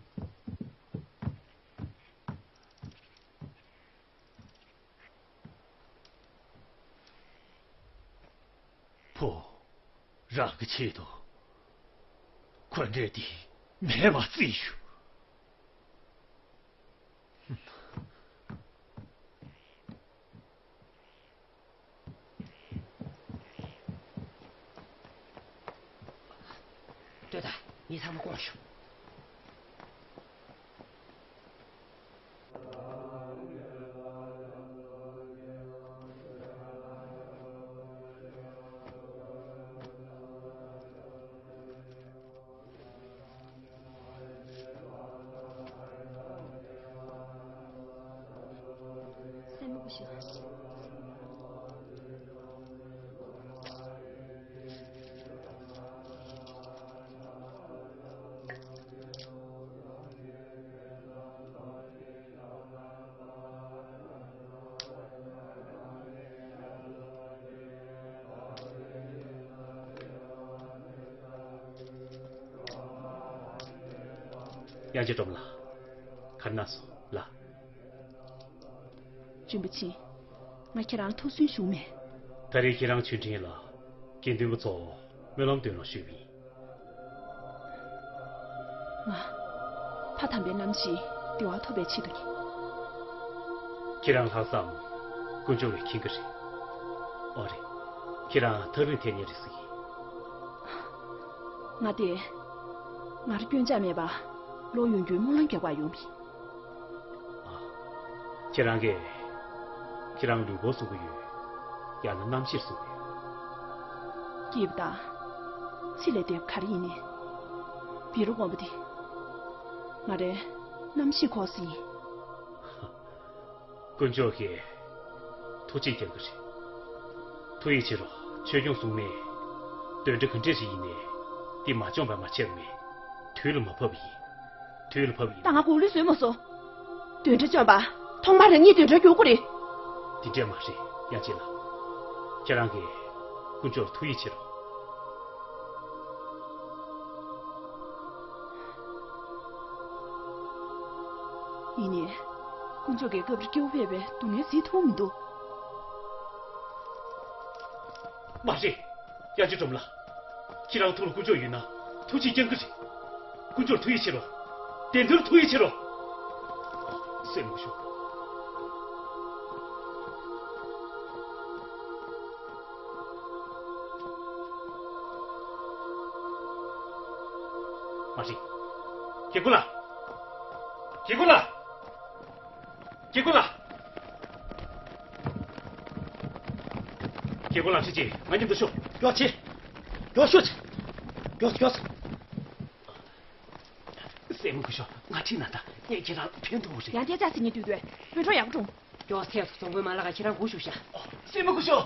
ཕོ། རང་གི་ཆེད་དུ་འཁོན་འགྲས་འདི་མེད་པ་བརྩིས་ཞུ། ལྟོས་དང་། ངས་ཚང་མ་བསྐོངས་ཞུ། སེམས་མ་སྐྱིད་ཤོག། དབྱངས་ཅན་སྒྲོལ་མ་ལགས། ག་རེ་གནང་སོང་ལགས། རིན་པོ་ཆེ། ང་ཁྱེད་རང་ལ་ཐུགས་སུན་ཞུ་མེད། ད་རེས་ཁྱེད་རང་ཆོས་ཁྲིམས་ལ་དགེ་འདུན་པ་ཚོ་སྨོན་ལམ་འདོན་རོགས་ཞུས་པ་ཡིན། ང་ཕ་དམ་པའི་རྣམ་ཤེས་བདེ་བ་ཐོབ་པའི་ཆེད་དུ་ཡིན། ཁྱེད་རང་ལྷག་བསམ་དཀོན་མཆོག་གིས་མཁྱེན་གྱི་རེད། ཨོ་རེད། ཁྱེད་རང་ཐག་རིང་ཐལ་ངེས་རེད་ཟེར་གྱི། ང་དེ། ང་རང་སྐྱོན་ཆ་མེད་པ་ལོ་ཡོང་རྒྱུའི་སྨོན་ལམ་རྒྱག་པར་ཡོང་བ་ཡིན། ཨ། ཁྱེད་རང་གིས་ཁྱེད་རང་ལུས་པོར་བཟུང་གི་ཡོད། ཡང་ན་རྣམ་ཤེས་བཟུང་གི་ཡོད། སྐྱིད་པ་དང་། ཚེ་ལས་འདས་པ་ག་རེ་ཡིན་ནའི། བི་རོ་དགོན་པ་དེ། ང་རའི་རྣམ་ཤེས་ཁོག་ས་ཡིན། དཀོན་མཆོག་གིས་ཐུགས་རྗེ་བསྐྱངས་ཀྱི་རེད། ཐུགས་ཡིད་ཆེས་རོགས། ཆོས་སྐྱོང་སྲུང་མས་གདོན་འདྲེ་ག་འདྲས་ཞིག་ཡིན་ནའི་འདི་མ་བཅོམ་པ་མ་ཆད་པ་མེད། དུས་ལ་མ་བབས་པ་ཡིན། དུས་ལ་བབས་པ་ཡིན། ད་ང་གུ་ལུས་བཟོས་མ་སོང་། གདོན་འདྲེ་བཅོམ་པ་ཐོག་མར་རང་ཉིད་གདོན་འདྲེར་འགྱུར་དགོས་རེད། འདི་འདྲས་མ་རེད། དབྱངས་ཅན་ལགས། ཁྱེད་རང་གིས་དཀོན་མཆོག་ལ་ཐུགས་ཡིད་ཆེས་རོགས། ཡིན་ནའི། དཀོན་མཆོག་གིས་སྐབས་རེ་སྐྱེ་བོ་ཕལ་པའི་སྡུག་བསྔལ་གཟིགས་ཐུབ་མི་འདུག། མ་རེད། དབྱངས་ཅན་སྒྲོལ་མ་ལགས། ཁྱེད་རང་ཐུགས་ལ་དཀོན་མཆོག་ཡོད་ན་ཐུགས་རྗེ་བསྐྱང་གི་རེད། དཀོན་མཆོག་ལ་ཐུགས་ཡིད་ཆེས་རོགས། བདེན་དོན་ལ་ཐུགས་ཡིད་ཆེས་རོགས། སེམས་མ་སྐྱིད་ཤོག། མ་རེད། རྒྱལ་པོ་ལགས། རྒྱལ་པོ་ལགས། རྒྱལ་པོ་ལགས། རྒྱལ་པོ་ལགས། ཁྱེད་ཀྱིས་ང་མཉམ་དུ་ཤོག། མགྱོགས་བྱེད། མགྱོགས་ཤོག། མགྱོགས། མགྱོགས། སེམས་མ་སྐྱིད་ཤོག། ང་ཁྲིད་ན་ད་ངས་ཁྱེད་རང་ལ་ཕན་ཐོགས་རེད། ཡང་བསྐྱར་ལྕགས་ཟིན་ཉིན་དུས་དུས་བོད་འགྲོ་ཡག་པོ་བྱུང་། མགྱོགས་ཐལ་སོང་། རྫོང་དཔོན་མ་ལགས་ཀྱིས་ཁྱེད་རང་སྒུག་བཞུགས་ཤག། སེམས་མ་སྐྱིད་ཤོག།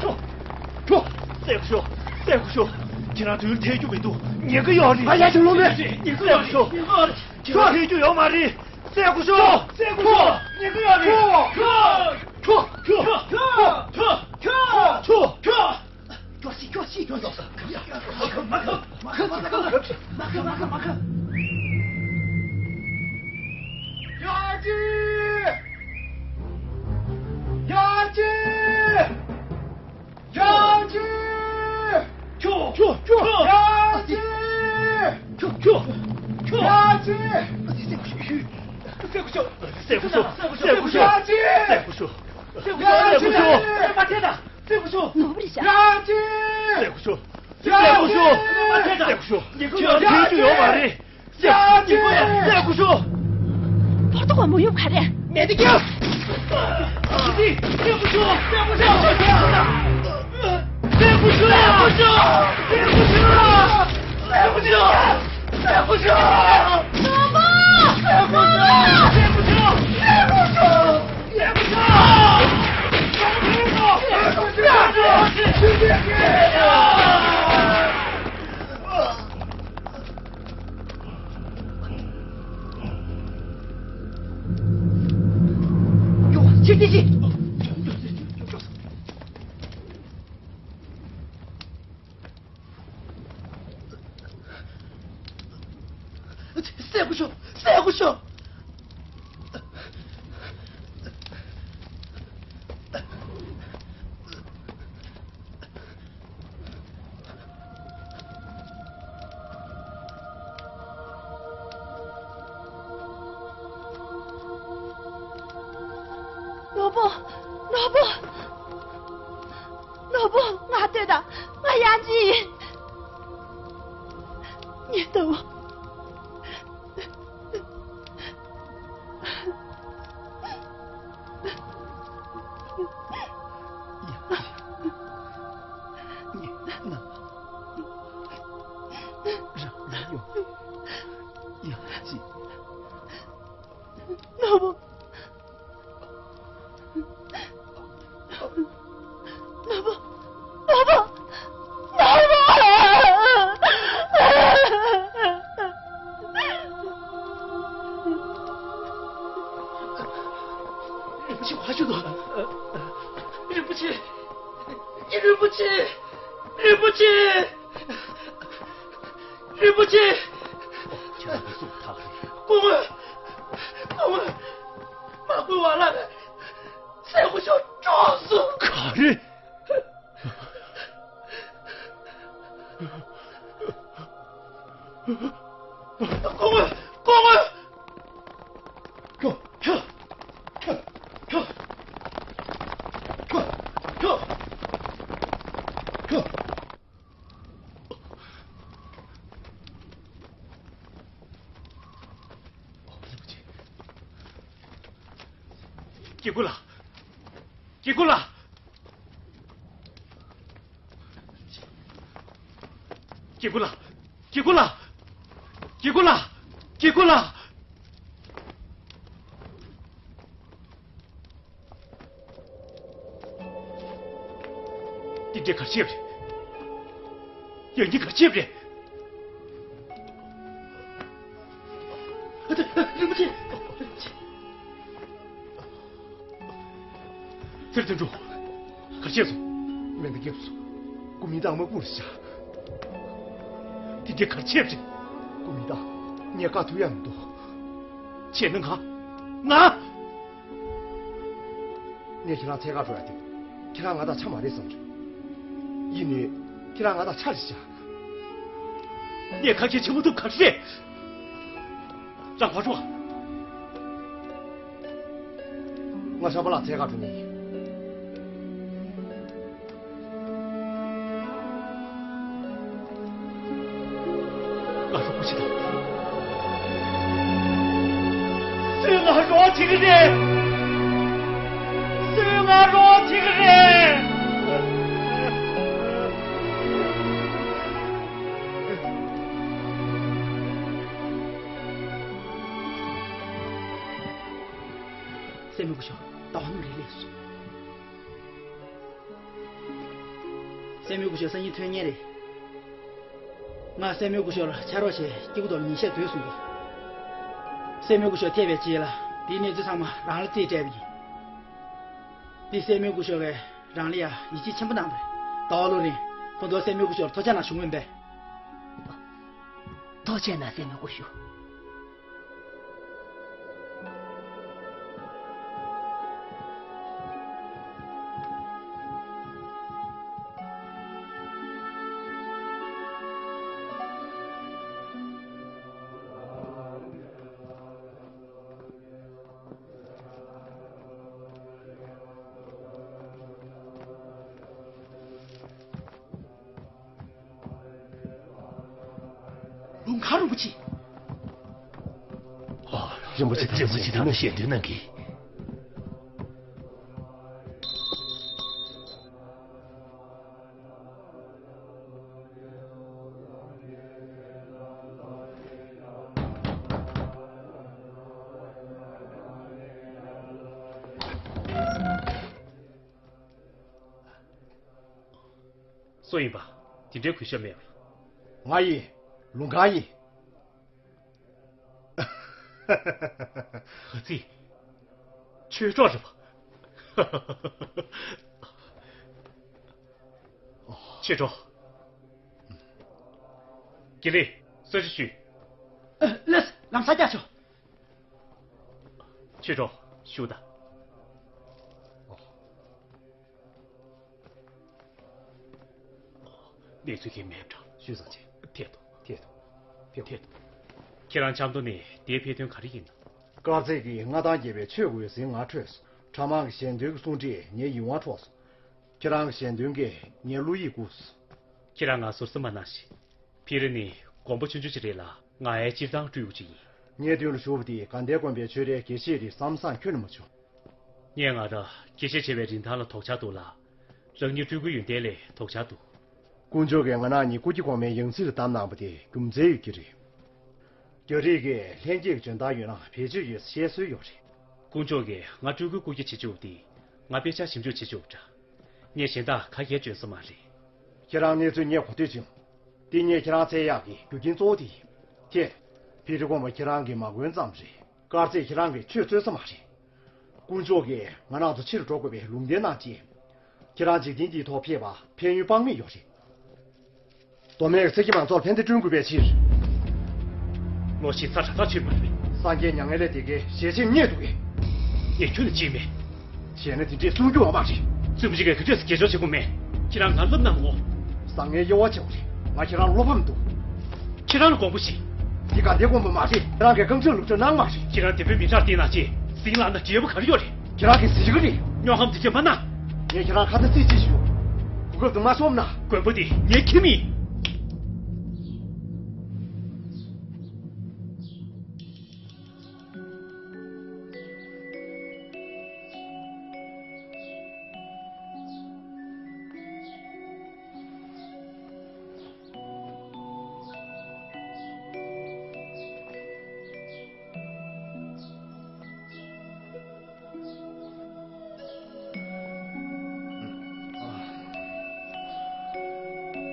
ཁྱོ། ཁྱོ། སེ་ཁུ་ཤོ། སེ་ཁུ་ཤོ། ཁྱེད་རང་དུས་ཐེ་རྒྱུ་མི་འདུག་ཉེན་ཁ་ཡོད་རེད། ཨ་ཡ་ཞིག་ལོ་མེད། ཉེན་ཁ་ཡོད་རེད། སེ་ཁུ་ཤོ། ཁྱོ་ཐེ་རྒྱུ་ཡོད་མ་རེད། སེ་ཁུ་ཤོ། སེ་ཁུ་ཤོ། ཉེན་ཁ་ཡོད་རེད། ཁྱོ། ཁྱོ། ཁྱོ། ཁྱོ། ཁྱོ། ཁྱོ། ཁྱོ། ཁྱོ་ཤི། ཁྱོ་ཤི། ཁྱོ་ཤི། མ་ཁ། མ་ཁ། མ་ཁ། མ་ཁ། མ་ཁ། མ་ཁ། མ་ཁ། ཡ་ཅི། ཡ་ཅི། ཡ་ཅི། ཁྱོ། ཁྱོ། ཁྱོ། ཡ་ཅི། ཁྱོ། ཁྱོ། ཁྱོ། ཡ་ཅི། སེ་ཁུ་ཤོ། སེ་ཁུ་ཤོ། སེ་ཁུ་ཤོ། ཡ་ཅི། སེ་ཁུ་ཤོ། སེ་ཁུ་ཤོ། སེ་ཁུ་ཤོ། མ་ཐེ་ད། སེ་ཁུ་ཤོ། ཡ་ཅི། སེ་ཁུ་ཤོ། སེ་ཁུ་ཤོ། སེ་ཁུ་ཤོ། ཁྱོད་ཐེ་རྒྱུ་ཡོད་མ་རེད། སེ་ཁུ་ཤོ། སེ་ཁུ་ཤོ། བར་དོ་ག་མོ་ཡོད་ག་རེད། མེད་དེ་ཀྱང་། སེ་ཁུ་ཤོ། སེ་ཁུ་ཤོ། སེ་ཁུ་ཤོ། སེ་ཁུ་ཤོ། སེ་ཁུ་ཤོ། སེ་ཁུ་ཤོ། སྐུ་ཞབས། སྲས་སྐུ་ཞབས། ནོར་བུ། ནོར་བུ། ནོར་བུ། ང་ལྟོས་དང་། ང་ཡང་ཅི་ཡིན། ངས་ལྟ་བུ། ནོར་བུ། ནོར་བུ། ནོར་བུ། ནོར་བུ། རིན་པོ་ཆེ། ཁ་ཤོད་དོ། རིན་པོ་ཆེ། རིན་པོ་ཆེ། རིན་པོ་ཆེ། རིན་པོ་ཆེ། ཁྱེད་རང་གི་སུ་ཐག་རེད། སྐུ་ངོ། སྐུ་ངོ། མ་སྐུ་བ་ལ། སྲས་སྐུ་ཞབས་གྲོངས་སོང་། ག་རེ། སྐུ་ངོ། སྐུ་ངོ། ཁྱོད། ཁྱོད། ཁྱོད། ཁྱོད། ཁྱོད། ཁྱོད། ཁྱོད། སྐྱེ་དགུ་ལགས། སྐྱེ་དགུ་ལགས། སྐྱེ་དགུ་ལགས། སྐྱེ་དགུ་ལགས། སྐྱེ་དགུ་ལགས། སྐྱེ་དགུ་ལགས། དེ་འདྲའི་གར་བྱས་པ་རེད། ཡང་སྙིང་གར་བྱས་པ་རེད། རིན་པོ་ཆེ། ཚེ་རིང་དོན་གྲུབ། གར་བྱས་སོང་། མེ་མདའ་བརྒྱབ་སོང་། སྐུ་མི་དང་མ་བུར་བཞག་དེ་འདྲའི་གར་བྱས་པ་རེད། སྐུ་མི་དང་ངས་དཀའ་ཐུབ་ཡ་མི་འདུག་བྱས་ན་ང་། ང་། ངས་ཁྱེད་རང་འཚོལ་གར་འགྲོ་ཡ་དེ། ཁྱེད་རང་ང་དང་ཆ་མ་རེད་བསམ་བྱུང་། ཡིན་ནའི། ཁྱེད་རང་ང་དང་ཆ་རེད་བཞག་ངས་ཁ་སྐད་ཆེན་པོ་ཐུབ་ག་རེ་རེད། རང་ཕར་འགྲོ། ང་ཤམ་བྷ་ལ་འཚོལ་གར་འགྲོ་ནི་ཡིན། ང་རོགས་པ་བྱེད་དང་། སུས་ང་རོགས་བྱེད་ཀྱི་རེད། སུས་ང་རོགས་བྱེད་ཀྱི་རེད། སྲས་མོ་སྐུ་ཞབས། ཟླ་བ་ནང་རེད་སླེབས་སོང་། སྲས་མོ་སྐུ་ཞབས་སང་ཉིན་ཐོན་མཁན་རེད། ང་སྲས་མོ་སྐུ་ཞབས་ལ་ཕྱག་རོགས་བྱས་སྐྱེ་དགུ་དོར་ཉིན་ཤས་སྡོད་གསུངས་པས། སྲས་མོ་སྐུ་ཞབས་ཐེབས་པའི་རྗེས་ལ་དེའི་གནས་ཚུལ་ཚང་མ་རང་ལ་རྩིས་སྤྲད་པ་ཡིན། དེ་སྲས་མོ་སྐུ་ཞབས་ཀྱིས་རང་ལ་ཡང་ཡིད་ཆེས་ཆེན་པོ་གནང་པ་རེད། ཟླ་བ་ལོ་རིང་ཁོང་ཚོ་སྲས་མོ་སྐུ་ཞབས་ལ་ཐུགས་ཆེ་གནང་ཞུ་མུས་པས། ཐུགས་ཆེ་གནང་སྲས་མོ་སྐུ་ཞབས། ལུང་ཁ་རིན་པོ་ཆེ། ཨ། རིན་པོ་ཆེ་དང་རིན་པོ་ཆེ་དང་ཞལ་འདོན་གནང་གི། སུ་ཡིན་པ། དེ་འདྲའི་གུས་ཞབས་མེད་པ། ང་ཡིན། ལུང་ཁ་ཡིན། ཨ་ཙི། ཆོས་གྲོགས་རེད་པ། ཆོས་གྲོགས། དགེ་ལེགས། ས་ཆ་ཞུས། ལགས་སོ། ལམ་སང་བསྐྱར་ཞུ། ཁྱེད་ཚོ་བཞུགས་དང་། གནས་ཚུལ་གང་མེད་པ་འདྲ། ཞུས་ཙང་ཆེ། ཐད་དོ། ཐད་དོ། ཐད་དོ། ཁྱེད་རང་ཆབ་མདོ་ནས་འདིར་ཕེབས་དོན་ག་རེ་ཡིན་ནམ། དཀར་མཛེས་ཀྱིས་མངའ་ཐང་རྒྱལ་བའི་ཆོས་འོད་ཟེར་ང་འཕྲོད་སོང་། གྲྭ་མང་གི་ཞལ་འདོན་གྱི་གསུང་སྒྲས་ངའི་ཡིད་དབང་འཕྲོག་སོང་། ཁྱེད་རང་གི་ཞལ་འདོན་གྱིས་ངའི་བློ་ཡིད་བཀུག་སོང་། ཁྱེད་རང་ང་ཟུར་ཟ་མ་གནང་ཞིག། ཕི་རི་ནི་མགོན་པོ་ཆུང་ཆུང་ཅིག་རེད་ལ། ང་ཡང་སྤྱིར་བཏང་སྤྲུལ་སྐུ་ཅིག་ཡིན། ངའི་མདུན་ལ་བཞུགས་པ་དེ་དགའ་ལྡན་དགོན་པའི་ཆོས་རའི་དགེ་བཤེས་རེད་བསམ་བསམ་ཁྱོན་ནས་མ་བྱུང་། ངས་ང་རང་དགེ་བཤེས་བྱེད་པའི་རིན་ཐང་ལ་དོགས་འཆར་འདུག་ལ། རང་ཉིད་སྤྲུལ་སྐུའི་ཡོན་ཏན་ལས་དོགས་འཆར་འདུག། དཀོན་མཆོག་གིས་ང་རང་ཉིད་སྐུ་སྐྱེ་གོང་མའི་ཡང་སྲིད་ལ་བདམས་གནང་བ་དེ་རྒྱུ་མཚན་ཡོད་ཀྱི་རེད། རྒྱ་རིགས་ཀྱིས་ལྷན་སྐྱེས་ཀྱི་འཇོན་ཐང་ཡོད་ན་བེད་སྤྱོད་ཡོད་ཟེར་བཤད་སྲོལ་ཡོད་རེད། དཀོན་མཆོག་གིས་ང་སྤྲུལ་སྐུའི་སྐུ་སྐྱེ་བྱེད་བཅུག་སྟེ། ང་དཔེ་ཆ་ཞིབ་འཇུག་བྱེད་བཅུག་པ་འདྲ། ངས་གཞན་དག་ག་གེ་འཇོན་ས་མ་རེད། ཁྱེད་རང་གནས་ཚུལ་ངས་གོ་ཐོས་བྱུང་། འདི་ངས་ཁྱེད་རང་འཚོལ་ཡག་གི་རྒྱུ་རྐྱེན་གཙོ་བོ་དེ་ཡིན། ཁྱེད། བི་རི་ཀོང་པ་ཁྱེད་རང་གི་མ་དགོན་ཙམ་རེད། དཀར་མཛེས་ཁྱེད་རང་གིས་ཆོས་འཚོལ་ས་མ་རེད། དཀོན་མཆོག་གིས་ང་རང་ཚོ་ཕྱིར་འགྲོ་དགོས་པའི་ལུང་བསྟན་གནང་རྗེས། ཁྱེད་རང་འཇིག་རྟེན་འདིའི་ཐོག་ཕེབས་པ་ཕན་ཡོན་དཔག་མེད་ཡོད་རེད། མདོ་སྨད་ཀྱི་ས་ཁྱི་མང་ཚོགས་ལ་ཕན་བདེ་བསྐྲུན་དགོས་པའི་ཕྱིར། ལོ་བཞི་ཚར་གྲངས་ཐག་ཆོད་པ་རེད། སངས་རྒྱས་མྱ་ངན་ལས་འདས་ཀའི་ཞལ་ཆེམས་རྙེད་འདུག་གས། ངས་ཁྱོན་ནས་བརྗེད་མེད། བྱས་ན་དེ་འདྲས་གསུང་རྒྱུ་ཡོད་མ་རེད། བཙུན་མོ་གཅིག་གིས་ག་དུས་སུ་དགེ་སྦྱོར་བྱེད་དགོས་མེད། ཁྱེད་རང་ང་སློབ་གནང་ངོ་། བཟང་ངན་དབྱེ་བ་ཕྱེ་བ་རེད། ང་ཁྱེད་རང་བློ་ཕམ་འདུག། ཁྱེད་རང་ལ་དགོངས་པ་བཞེས། འདི་དགའ་ལྡན་དགོན་པ་མ་རེད། ཁྱེད་རང་གིས་རྐང་ཚུགས་ལུགས་སྲོལ་གནང་མ་རེད། ཁྱེད་རང་བདེ་སྤོས་མི་གྲལ་བསྟན་གནང་རྗེས་ཟིང་ལངས་ན་འབྲས་བུ་ག་རེ་ཡོད་རེད། ཁྱེད་རང་གིས་ཟེར་གྱི་རེད། སྨྱོ་ཁམས་དེ་འདྲས་མ་གནང་། ངས་ཁྱེད་རང་ཁ་ཚ་ཚིག་གཅིག་ཞུ། གོ་སྐབས་འདི་མ་ཤོར་ན། དགོན་པ་འདི་ངའི་ཁྱིམ་ཡིན།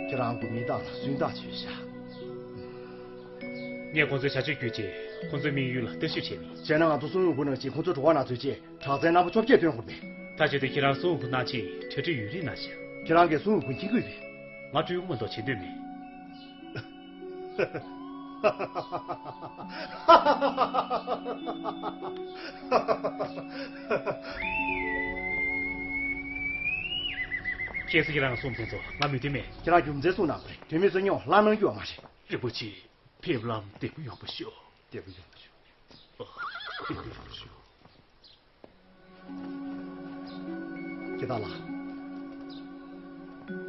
ཁྱེད་རང་གི་མི་དག་ལ་སུན་དག་བྱོས་ཤག། ངས་ཁོང་ཚོའི་བྱ་སྤྱོད་བརྒྱུད་རྗེས་ཁོང་ཚོའི་དམིགས་ཡུལ་ལ་ལྟ་ཞིབ་བྱས་མིན། བྱས་ན་ང་ཚོ་གསུང་ཡོང་ཁུལ་ནང་བཞིན་ཁོང་ཚོའི་བྲོ་བ་ནང་ཚུད་རྗེས་དྲག་རྩལ་རྣམ་པ་བཅོ་བརྒྱད་སྟོན་དགོས་པས། ད་བྱས་ཏེ་ཁྱེད་རང་གསུང་ཡོང་ཁུལ་གནང་རྗེས་གྲ་སྒྲིག་ཡུན་རིང་གནང་ཤག། ཁྱེད་རང་གིས་གསུང་ཡོང་ཁུལ་འཁྱེར་དགོས་པས། ང་སྤྲུལ་སྐུ་མ་གཏོགས་བྱེད་འདོད་མེད། ཁྱེད་ཚོ་ཁྱེད་རང་གསུངས་དེ་ཚོ་ང་མོས་མཐུན་མེད། ཁྱེད་རང་རྒྱུ་མཚན་གསུངས་གནང་པ་རེད། དོན་མེད་ཚོ་སྨྱོ་ལྷག་གནང་རྒྱུ་ཡོད་མ་རེད། རིན་པོ་ཆེ། ཕེབས་ལམ་བདེ་པོ་ཡོང་བ་ཤོག། བདེ་པོ་ཡོང་བ་ཤོག། ཨ། བདེ་པོ་ཡོང་བ་ཤོག། ཁྱེད་དག་ལ།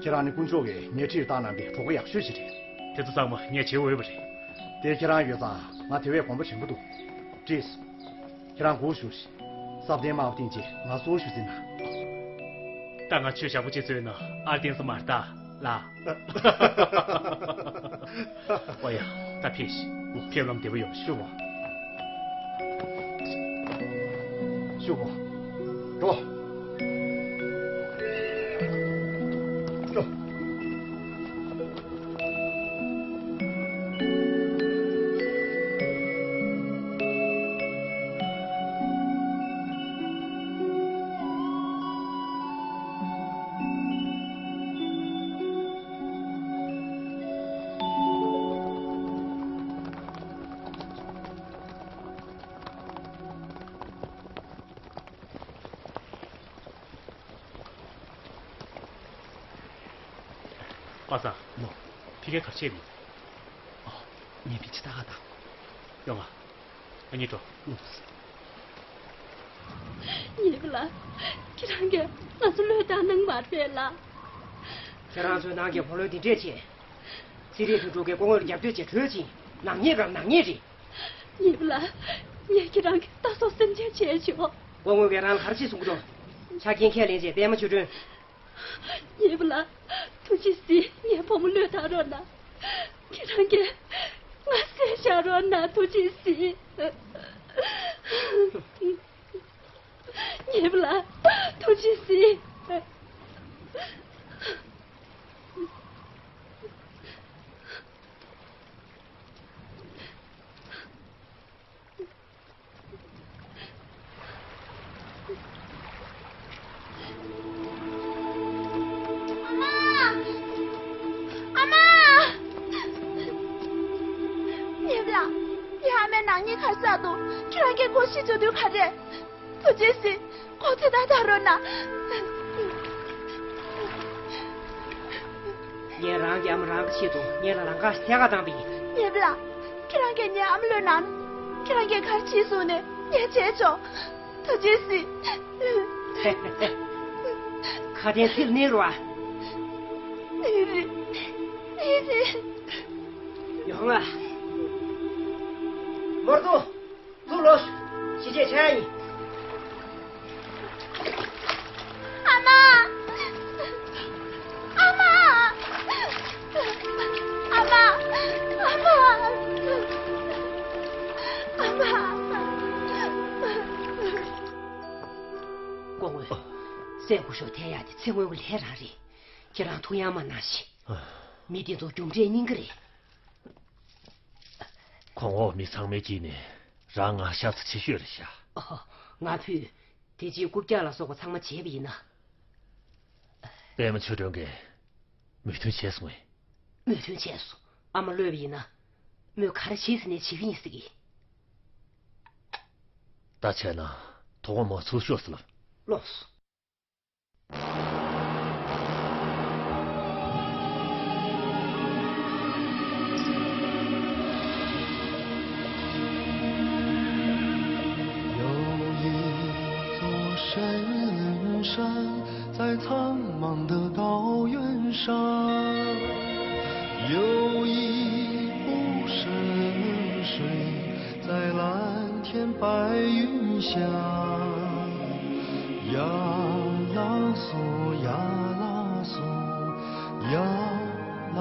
ཁྱེད་རང་ནི་དཀོན་མཆོག་གིས་ངའི་འཁྲིས་བཏང་གནང་པའི་གྲོགས་པོ་ཡག་ཤོས་ཤིག་རེད། དེ་ཚོ་ཚང་མ་ངས་བྱེད་འོས་པ་རེད། དེ་ཁྱེད་རང་ཡོད་ཙང་ང་དེ་བས་གོམ་པ་དྲན་གྱི་འདུག། བྲིས། ཁྱེད་རང་སྒུག་བཞུགས་ཤིག། སྲབ་ལྡན་དམར་པོ་བསྟན་རྗེས་ང་གསུང་ཞུ་ཟིན་ན། ད་ང་ཆོས་ཞག་པོ་གཅིག་རྩོད་ན་ཨར་བསྟན་ས་མ་རེད་ད་ལ། ཨོ་ཡ། ད་ཕེབས་ཤིག། ཕེབས་ལམ་བདེ་པོ་ཡོང་ཤོག། ཤོག། འགྲོ། འགྲོ། པ་སངས། ལོ། ཕ་གིར་ག་རེ་བྱས་ཡིན། ཨོ། ངས་ཕྱི་ལྟ་ག་དང་། ཡོང་ང་། ང་གཉིས་འགྲོ། ལོ། ཉེས་པ་ལགས། ཁྱེད་རང་གིས་ང་ཚོ་བློས་བཏང་གནང་མ་རེད་ལགས། ཁྱེད་རང་ཚོའི་ནང་གི་ཕོ་ལོས་འདི་འདྲས་བྱས། ཚེ་རིང་དོན་གྲུབ་ཀྱིས་སྐུ་ངོ་ལ་རྒྱབ་གཏོད་བྱས་བྲོས་ཕྱིན། ནག་ཉེས་གང་ནག་ཉེས་རེད། ཉེས་པ་ལགས། ངས་ཁྱེད་རང་གི་ལྟ་སོགས་སེམས་ཅན་བྱས་ཆོག། སྐུ་ངོ་གིས་རང་ལ་ག་རེ་བྱེད་གསུང་གི་འདུག། ཆ་རྐྱེན་ཁས་ལེན་བྱས་པད་མ་ཆོས་སྒྲོན། ཉེས་པ་ལགས། ཐུགས་རྗེ་གཟིགས། ངའི་བུ་མོ་བློས་བཏང་རོགས་གནང་། ཁྱེད་རང་གིས་ང་བསད་བཞག་རོགས་གནང་། ཐུགས་རྗེ་གཟིགས། ཉེས་པ་ལགས། ཐུགས་རྗེ་གཟིགས། ཨ་མ། ཨ་མ། ཉེས་པ་ལགས། ཁོ་ཤི་འགྲོ་དུས་ག་རེ། ཐུགས་རྗེ་གཟིགས། ཁོ་ཚེ་ཐར་ཐར་རོགས་གནང་། ངས་རང་གི་ཨ་མ་རང་གི་ཆེད་དུ་ངས་ལ་རང་ཁ་ཐད་ཀ་བཏང་པ་ཡིན། ངེད་པ་ལགས། ཁྱེད་རང་གིས་ངའི་ཨ་མ་བློས་གནང་། ཁྱེད་རང་གིས་ག་རེ་བྱེད་གསུངས་ནས་ངས་བྱས་ཆོག། ཐུགས་རྗེ་གཟིགས། ཁ་དན་ཚིག་གནས་རོགས། གནས་རེད། གནས་རེད། ཡོང་ང་། མོར་དུ། ཚུར་ལོག། ཞི་བྱེད་ཆ་ཡིན། ཨ་མ། ཨ་མ། ཨ་མ། ཨ་མ། ཨ་མ། སྐུ་ངོ། སྲས་སྐུ་ཞབས་འཐེན་ཡག་དེ་ཚེ་སྔོན་གྱི་ལས་རང་རེད། ཁྱེད་རང་ཐུགས་ཡངས་མ་གནང་ཞིག། མི་དེ་ཚོ་རྒྱུ་འབྲས་རྙིང་གི་རེད། གོང་འོག་མི་ཚང་མའི་དཀྱིལ་ནས་རང་ང་ཤ་ཚ་ཆེ་ཤོས་རེད་ཤག། ཨོ། ང་ཕུད། དེ་རྗེས་རྐུབ་བཀྱག་ལ་སོགས་པ་ཚང་མ་བྱས་པ་ཡིན་ན། པད་མ་ཆོས་སྒྲོན་གྱིས་མོས་མཐུན་བྱས་སོང་ངས། མོས་མཐུན་བྱས་སོང་། ཨ་མ་གློད་པ་ཡིན་ན། མོས་ག་རེ་བྱེད་ཟེར་ནས་བྱེད་ཀྱི་ཡིན་ཟེར་གི། ད་བྱས་ན་དོ་དགོང་མོ་ཚུར་ཤོག་ཟེར་ལབ། ལོགས་སོ།有一座深山在苍茫的高原上，有一湖深水 在蓝天白云下，呀啦嗦，呀啦嗦，呀啦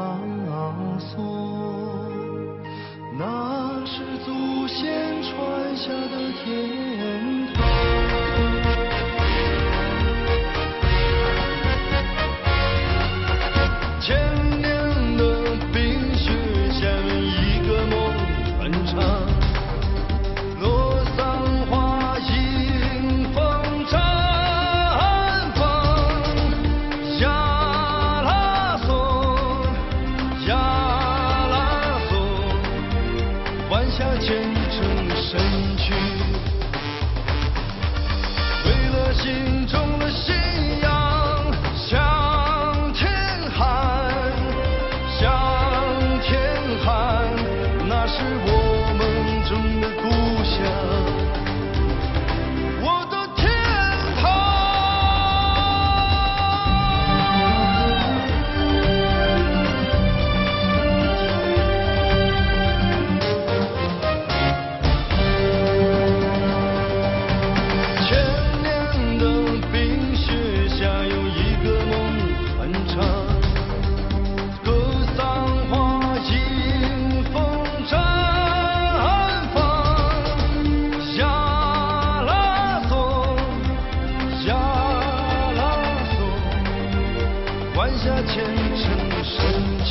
嗦，那是祖先传下的天堂。 千年的冰雪下面，一个梦很长。洛桑花迎风绽放，呀啦嗦，呀啦嗦，弯下虔诚身躯。 为了心中的信仰，向天喊，向天喊，那是我们的故乡，我的天堂。 千年的冰雪下，有一个梦很长。格桑花迎风绽放，呀啦嗦，呀啦嗦，弯下虔诚的身躯。